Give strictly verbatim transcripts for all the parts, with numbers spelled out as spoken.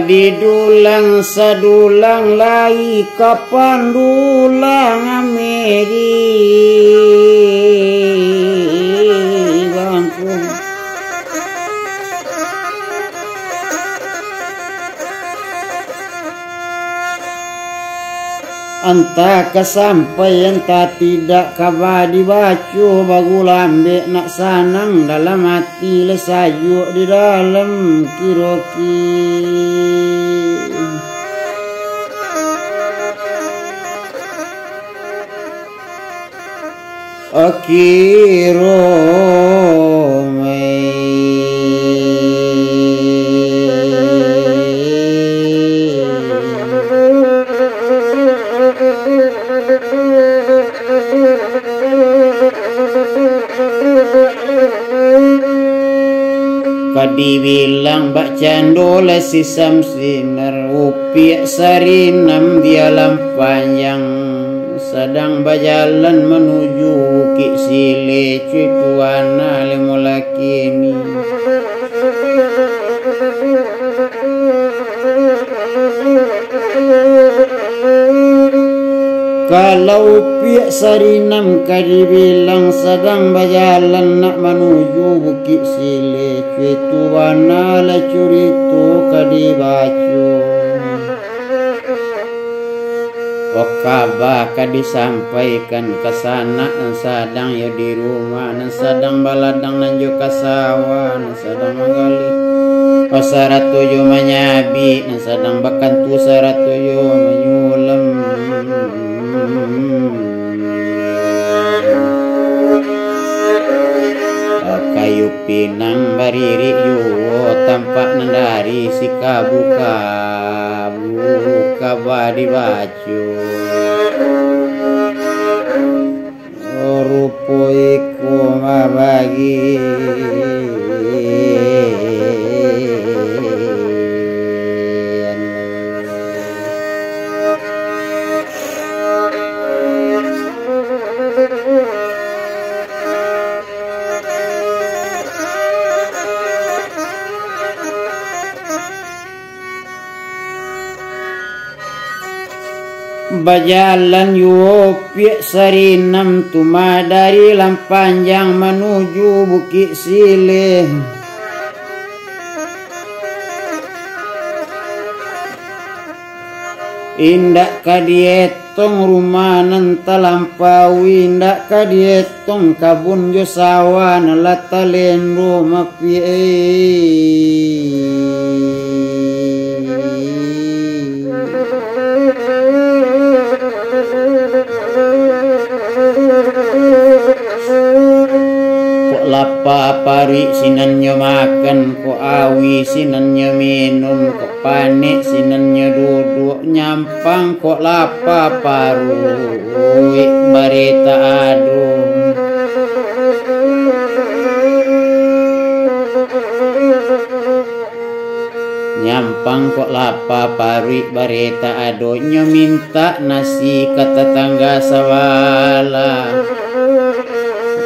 Didulang sadulang lai ka pandulang Amiri bangkung. Antah ka sampai, antah tidak, kaba dibaco bagulambek, nak sanang dalam ati, lah sayuak di dalam kiroki. Akiro mai. Ka dibilang bak cando lah si Samsinar, upiak sarinam di alam panjang. Sadang bajalan manuju Bukik Sileh, cuy, tuan alemu lakini. Kalau piak sarinam ka dibilang, sadang bajalan nak manuju Bukik Sileh, cuy, tuan alah curito ka dibaco. Oh, kaba ka disampaikan ka sanak nan sadang yo di rumah, nan sadang baladang nan jo ka sawah, nan sadang manggali, oh, sarato jo manyabik, nan sadang bakantu sarato jo manyulam. Kayu pinang baririk juo, tampak nan dari si kabu-kabu. Kaba dibaco. Rupo iko mabagian. Bajalan juo piak sarinam tu mah dari Lam Panjang manuju Bukik Sileh. Indak ka dietong rumah nan talampau, indak ka dietong kabun jo sawah nan lah talendo mapiak. Kok lapa paruik sinan nyo makan, kok auih sinan nyo minum, kok panek sinan nyo duduak, nyampang kok lapa paruik, barita ado. Nyampang kok lapa paruik, barita ado, nyo mintak nasi ka tatangga sabalah.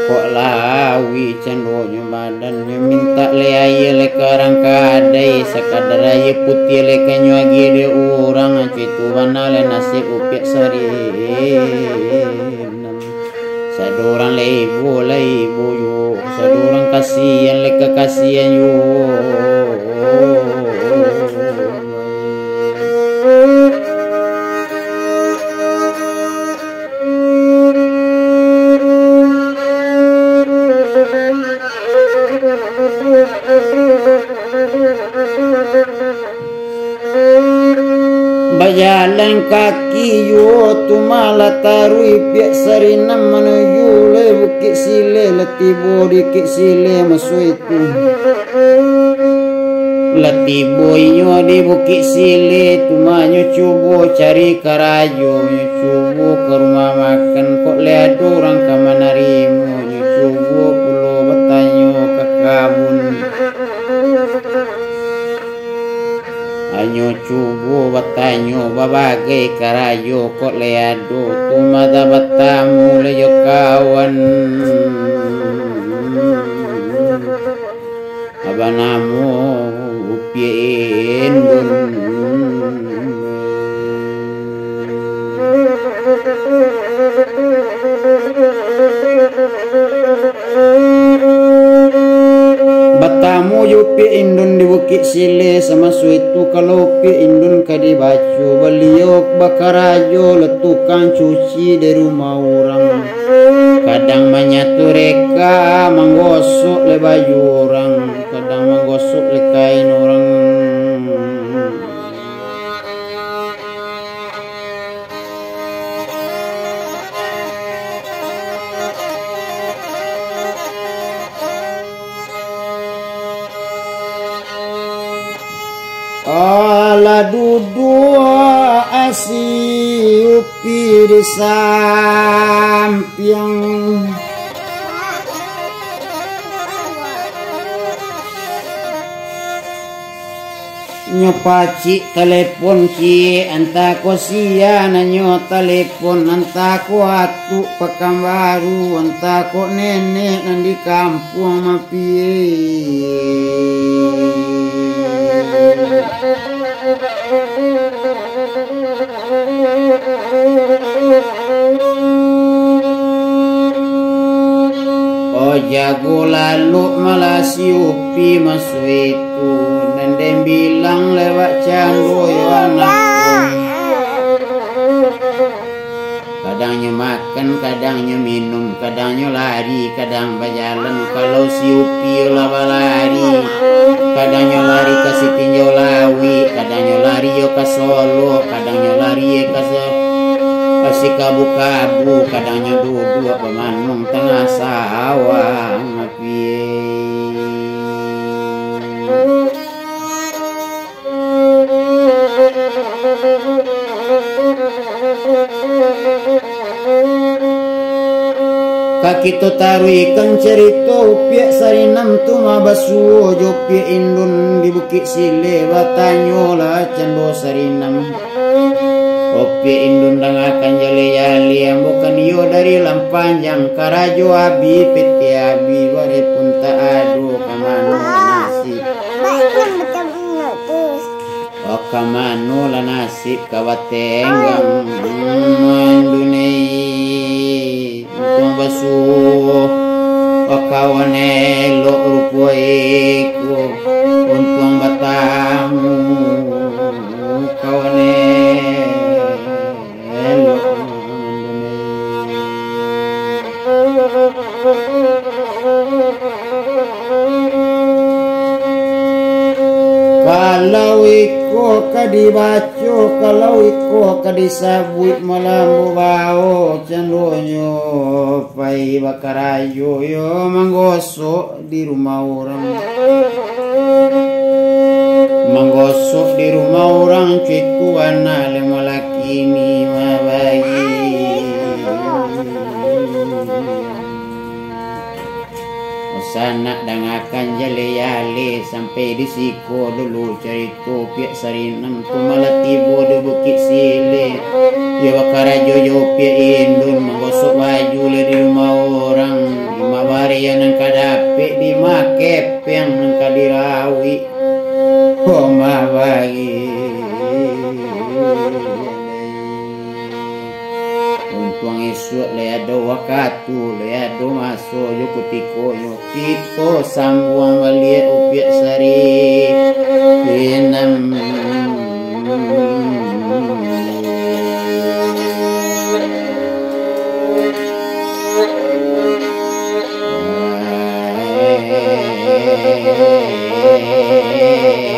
Kok lawi candonyo badan, nyo mintak lai aia lai ka urang kadai, sakadar aia putiah lai ka nyo agiah dek urang, cuy, tu bana lai nasib upiak sarinam. Sadurang lai ibo, lai ibo juo. Sadurang kasian, lai ka kasian juo. Bajalan kaki juo tu malah taruih piak sarinam manuju lai Bukik Sileh, lah tibo di Bukik Sileh maso itu. Lah tibo inyo di Bukik Sileh tu mah, nyo cubo cari karajo, nyo cubo ka rumah makan, kok lai ado urang ka manarimo, nyo cubo pulo batanyo ka kabun. Hanyo cubo batanyo babagai karajo, kok lai ado tu mah batamu lai jo kawan. Banamo Upiak Indun. Batamu jo Piak Indun di Bukik Sileh, samaso itu kalau Piak Indun ka dibaco, baliau bakarajo lah tukang cuci di rumah urang. Kadang manyatureka, manggosok le baju urang, kadang manggosok le kain urang. Alah duduak asi Upi di sampiang. Nyo pacik talepon ciek, antah ko sia nan nyo talepon, antah ko atuk Pakanbaru, antah ko nenek nan di kampuang Mapiak. O jago lalok malah si Upi maso itu, nan den bilang lewat cando yo anak ko. Kadang nyo makan, kadang nyo minum, kadang nyo lari, kadang bajalan. Kalau si Upi yo lah balari, kadang nyo lari ka si tinjau lawik, kadang nyo lari yo ka Solok, kadang nyo lari yo ka se-, ka si kabu-kabu, kadang nyo duduak bamanuang tangah sawah. Mapiak. Ka kito taruihkan carito Upiak Sarinam tu mabasuo jo Upiak Indun di Bukik Sileh, batanyolah cando Sarinam. Upiak Indun dangakan jale-jale, ambo kan iyo dari Lampanjang, karajo abi, piti abi, bareh pun tak ado, ka mano nasib. Baik, yang betul-betul tu. Oh, ka mano lah nasib ka batenggang, Indun ai. Untuang basuo, oh, kawan elok rupo iko. Untuang batamu, kawan elok. Kalau iko ka dibaco, kalau iko ka disabuik, malah ambo bao candonyo pai bakarajo yo manggosok di rumah urang. Manggosok di rumah urang, cuiku anak le malaki ni mabai. Sanak dangakan jale-jale sampai di siko dulu carito. Upiak Sarinam tu malah tibo di Bukik Sileh. Iyo bakarajo jo Upiak Indun, manggosok baju lah di rumah urang. Di ma barian nan ka dapek, di ma kepiang nan ka dirawik. Oh, ma bagi. Untuang isuak lai ado wakatu, lai ado maso jo kutikonyo, kito sambuang baliak Upiak Sarinam.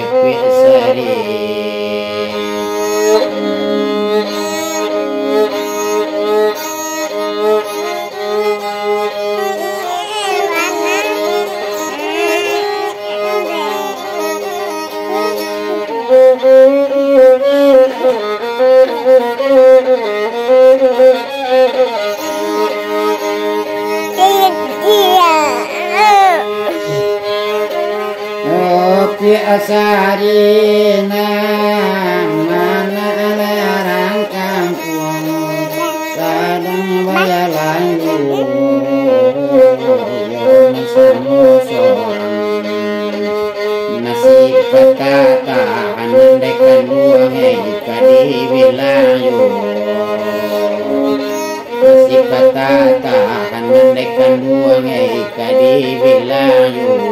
Upiak Sarinam. Oke, Sarinam, anak larang kampuang, sadang bajalan juo, yo samo sorang. Nasib patah tahan, andai kanduang, eh, ka dibilang juo. Bilang